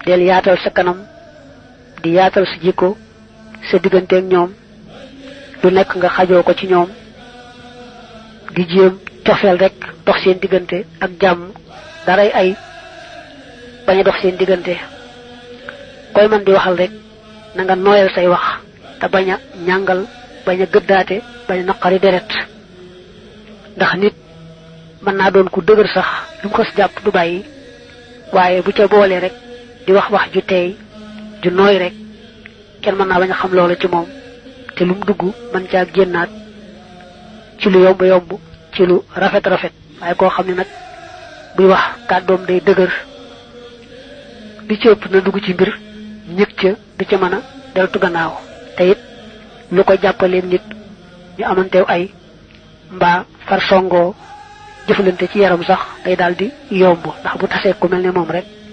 del yaatal sa kanam di yaatal sa jikko sa diggante ak ñoom du nekk nga xajoo ko ci ñoom di jéem cofeel rek dox seen diggante ak jàmm daray ay bañ a dox seen diggante koy man di waxal rek na nga nooyal say wax te bañ a ñàngal bañ a gëddaate bañ a naqari deret ndax nit mën naa doon ku dëgër sax lu mu xës jàpp du bàyyi waaye bu ca boole rek di wax wax ju teey ju nooy rek kenn mën naa bañ a xam loolu ci moom te lu mu dugg mën caa génnaat ci lu yomb yomb ci lu rafet rafet waaye koo xam ne nag buy wax kàddoom day dëgër li ci ëpp na dugg ci mbir ñëg ca du ca mën a deltu gannaaw te it lu ko jàppaleen nit ñu amanteew ay mbaa far songoo jëfalante ci yaram sax day daal di yomb ndax bu tasee ku mel ne moom rek